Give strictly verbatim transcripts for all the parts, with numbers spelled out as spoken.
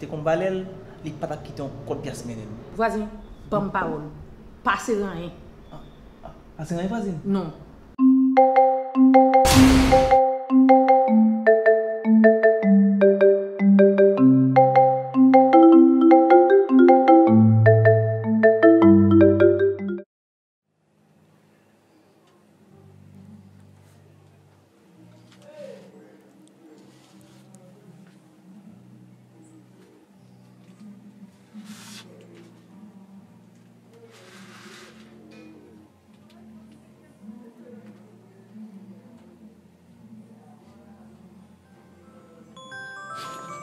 Te konn valè l, li pa t ap kite yon kòb pyas mennen l. Vwazen, ban m pawòl. Pase ranyen. Ah, ah, pase ranyen, vwazin? Non.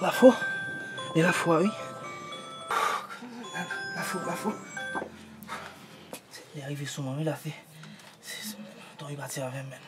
Lafo? E Lafo a wi. Lafo, Lafo. Li rive sou mwen wi, Lafo. Ton li pati avè m, men.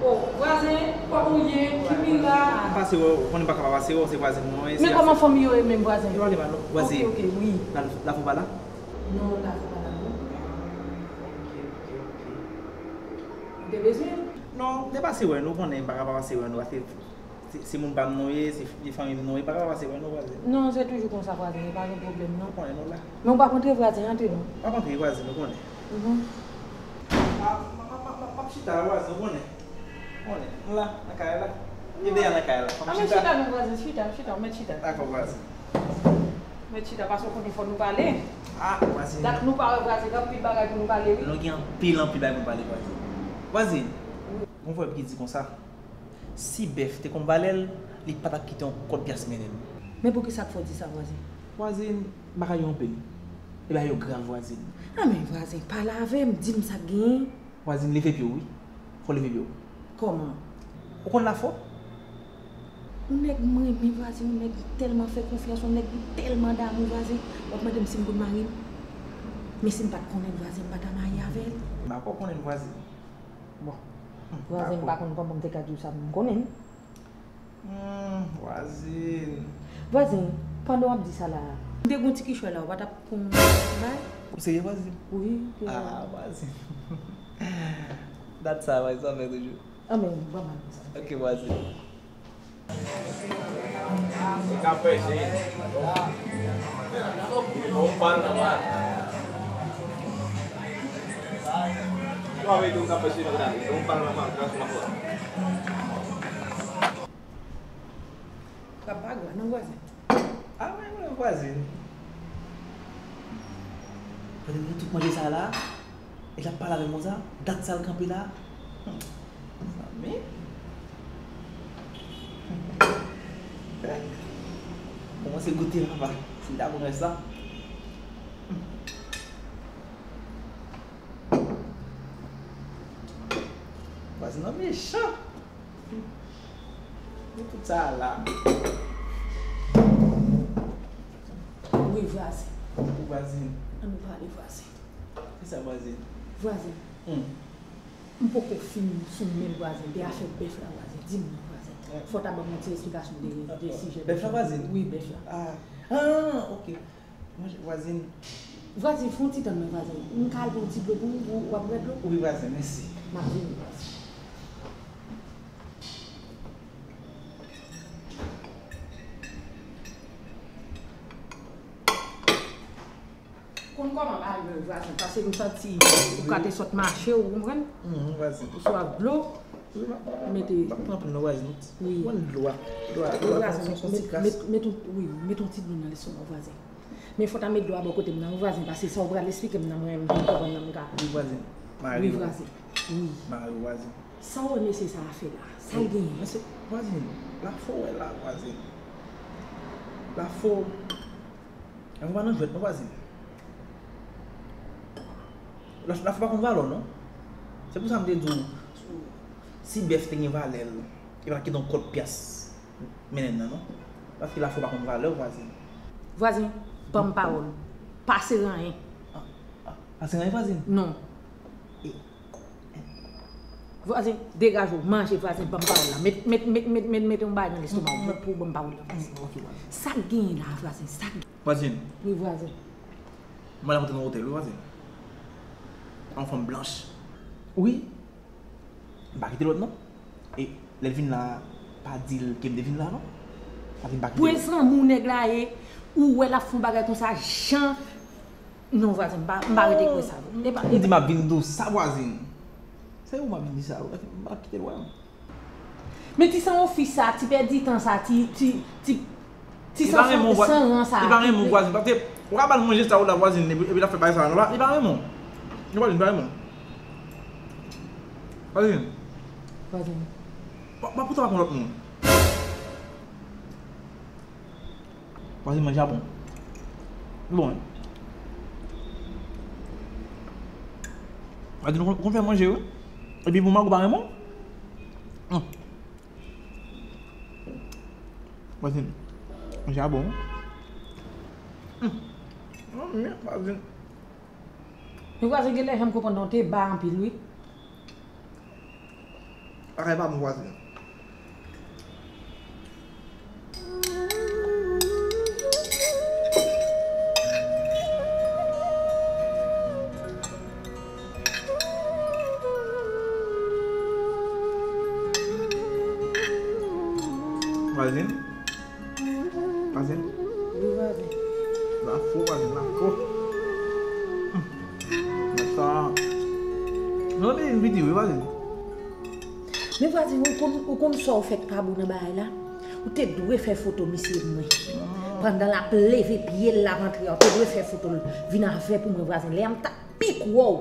O, vwazen, kòman w ye? Kimila? M pase wè w, ou konnen m pa ka pa pase wè w, se vwazen mwen, e se... Men kòman fanmi yo ye menm, vwazen? Yo ale pa non, vwazen. Ok, ok, wi. La, Lafo pa la? Non, Lafo pa la non. Ok, ok, ok. Ou te bezwen? Non, m te pase wè nou, ou konnen m pa ka pa pase wè nou, paske se, se moun pa m nou ye, se vye fanmi m nou ye, pa ka pa pase wè nou, vwazen. Non, se toujou konsa, vwazen, e pa gen pwoblèm non. Ou konnen nou la. Men ou p ap antre, vwazen, antre non. M p ap antre, vwazen, ou konnen. Mhm. A, m, m, m, m, m ap chita la, vwazen, ou konnen. Ou konnen, m la, nan kay la. M dèyè nan kay la. Fò m chita. A, men chita non, vwazen, chita, chita, ou mèt chita. Dakò, vwazen. Mèt chita, paske ou konnen fò nou pale. A, vwazen. Dat nou pa wè, vwazen, gen anpil bagay pou nou pale, wi. Nou gen anpil, anpil bagay pou nou pale, vwazen. Vwazen, gon pwovèb ki di konsa, si bèf te konn valè l, li pa t ap kite yon kòb pyas mennen l. Men poukisa k fè w di sa, vwazen? Vwazen, bagay yo anpil. E bagay yo grav, vwazen. A, men vwazen, pale avè m, di m sa k genyen. Vwazin, leve pye w, wi. Fò w leve pye w. Kòman? Ou konn Lafò? Yon nèg m renmen, vwazin, yon nèg m tèlman fè konfyans, yon nèg m tèlman damou, vwazin. W ap mande m si m konn mari l? Men si m pa t konnen l, vwazin, m pa ta marye avè l. M pa kwè w konnen l, vwazin. Bon. Hmm, vwazin, m pa konn kòman m te ka di w sa, men m konnen l. Hmm, vwazin. Vwazin, pandan w ap di sa la a, m te gen yon ti kichòy la, ou pa t ap pran yon bay? Ou serye, vwazin? Wi, serye. Ah, vwazin. Dat sa, vwazin, sa fè toujou. Anben, ban m al konsa. Ok, vwazin. Sa k ap fè, cheri? Bon, ou pale nòmal. Ou pa vle di m k ap fè cheri, gade, ou pale nòmal, gras m ap fè. Frap pa gra non, vwazin. Ah, men, men, vwazin. Kote m gen tout manje sa la, e l ap pale avè m konsa, dat sa l kanpe la. Hmm. Zanmi. Bon, Se goute papa. Si m ta konn rès la. Vwazin nan mechan. Pou tout sa la. Wi, vwazen. Ou vwazin. Ann nou pale, vwazen. Kisa, vwazin? Vwazen. Hmm. M poko fin sou men vwazen, de afè bèf la vwazen, di m non vwazen. Fò w ta ban m yon ti esplikasyon de, de sijè bèf la. Bèf la vwazen? Wi, bèf la. Ah, ah, ok. Manje vwazen. Vwazen, fè yon ti tann mwen vwazen. M ka al pran yon ti dlo pou ou, ou w ap bwè dlo? Wi vwazen, mèsi. M ap vini vwazen. Konn kòman bagay yo ye vwazen, paske m santi ou ka te sot mache, ou konprann? Ou swa dlo, ou mete. M ap pran anpil non vwazen. Wi. Konn dlo a. Dlo a, dlo a fè yon ti kras. Met, met, wi, met yon ti dlo nan lestomak vwazen. Men fò w ta met dlo a bò kote m nan wi vwazen, paske sa ou pral esplike m nan mwen menm, m konprann nan m ka. Wi vwazen. Mare wi vwazen. Wi. Mare wi vwazen. Sa ou wè mesye sa a fè la? Sa l genyen? Mesye, vwazen, lafo w wè la vwazen. Lafo. Lafo pa nan jwèt non vwazen. Lafo pa konn valè w non. Se pou sa m te di w, si bèf te gen valè l, li pa t kite yon kòd pyas mennen l nan non. Paske lafo pa konn valè w vwazen. Vwazen, ban m pawòl. Pase ranyen. Pase ranyen vwazen? Non. Vwazen, degaje w, manje vwazen, ban m pawòl la. Met, met, met, met, met, met yon bagay nan lestoma w pou, pou w ban m pawòl la vwazen. Ok vwazen. Sa k genyen la a vwazen, sa k genyen? Vwazen. Wi vwazen. M al monte nan otèl wi vwazen. Yon fanm blanch. Wi. M pa kite l wè m non. E lè l vin la, pa di l ke m te vin la non. Pa vin pa kite l wè. Pwen zanmi w nèg la ye, ou wè l ap fè yon bagay konsa, jan Non vwazen, m pa, m pa rete kwè sa non. Epa, epa. Ou di m ap vin di w sa vwazin. Se ou m ap vin di sa wi, m ap kite l wè m. Men ti sanwont fi sa, ti pèditan sa, ti, ti, ti, ti sanwont san ran sa. Li pa renmen w vwazin, paske ou ka ba l manje sa ou la vwazin, epi, epi l ap fè bagay sa non, li pa renmen w. Non vwazin, li pa renmen w. Vwazin. Vwazin. Pa, pa pou sa pa pran lòt moun. Vwazin manje a bon. Li bon wi. Vwazin ou konn fè manje wi. Epi pou mango pa renmen w. Hum. Vwazin manje a bon wi. Hum. Vwazin. Men vwazin genlè janm konprann non te ba anpil wi. Bagay pa bon vwazin. Vwazin. Vwazin. Wi vwazin. Lafo vwazin, lafo. Nèg sa. Nou renmen vin piti wi vwazin. Men vwazin, ou konn, ou konn sa w fè k pa bon nan bagay la? Ou te dwe fè foto misye pou mwen. Pandan l ap leve pye l l ap antre a, ou te dwe fè foto l vin avè pou mwen vwazin. Lè a m t ap pik wè w.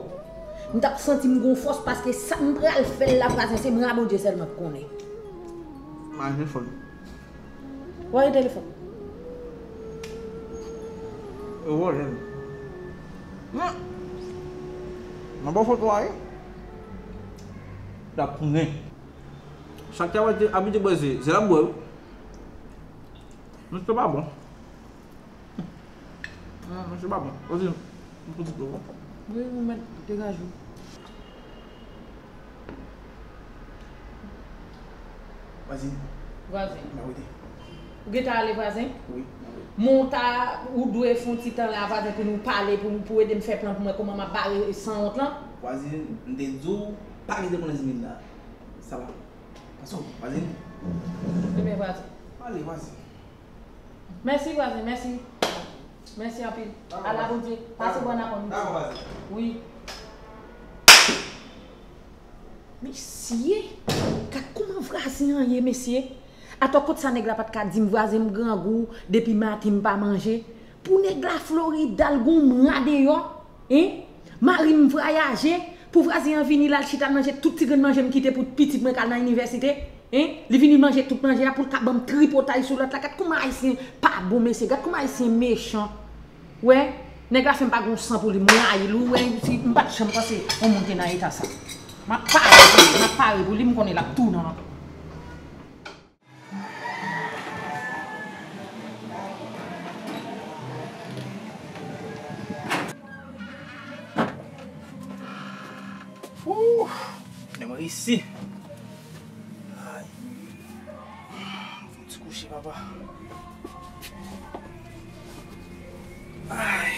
M t ap santi m gon fòs paske sa m pral fè l la vwazin, se mwen a Bondye sèlman k konnen. Manje fòn. Voye telefòn. Yo vòlè m. Hum. Nan bò foto a ye. L ap tounen. Chak travay te abitye bwè se, se l ap bwè wi. Mesye pa bon. Hum, mesye pa bon. Osi, yon pitit dlo bon. Wi, ou mèt degaje w. Vwazin. Vwazen. M ap rete. Ou gentan ale vwazen? Wi, m ap rete. Men w ta, ou dwe fè yon ti tan la vwazen pou nou pale, pou, pou ede m fè plan pou m wè kòman m ap bare sanwont lan. Vwazen, m te di w pa kite konnen Zimina. Sa va. Pase w, vwazen. Ebyen vwazen. Ale, vwazen. Mèsi vwazen, mèsi. Mèsi anpil. Ala Bondye. Pase bòn aprann. Dakò vwazen. Wi. Mesye, gad kòman vwazen an ye mesye. Atò kot sa nèg la pa t ka di m vwazen m grangou depi maten m pa manje. Pou nèg la Florida l gon mwa deyò. Hein? Mari m vwayaje. Pou vwazen an vini l al chita l manje tout ti grenn manje m kite pou pitit mwen k al nan inivèsite. Hein? Li vini manje tout manje a pou l ka ban m tripotay sou lòt la. Gad kouman Ayisyen pa bon, mesye. Gad kouman Ayisyen mechan. Wè, nèg la fè m pa gon san pou li. M rayi l, wi, wè, si m pa t janm panse yon moun te nan eta sa. M ap pare pou li, m ap pare pou li, m konnen l ap tounen ankò. Ooh, men mwen resi. Ay. Fè yon ti kouche, papa. Ay.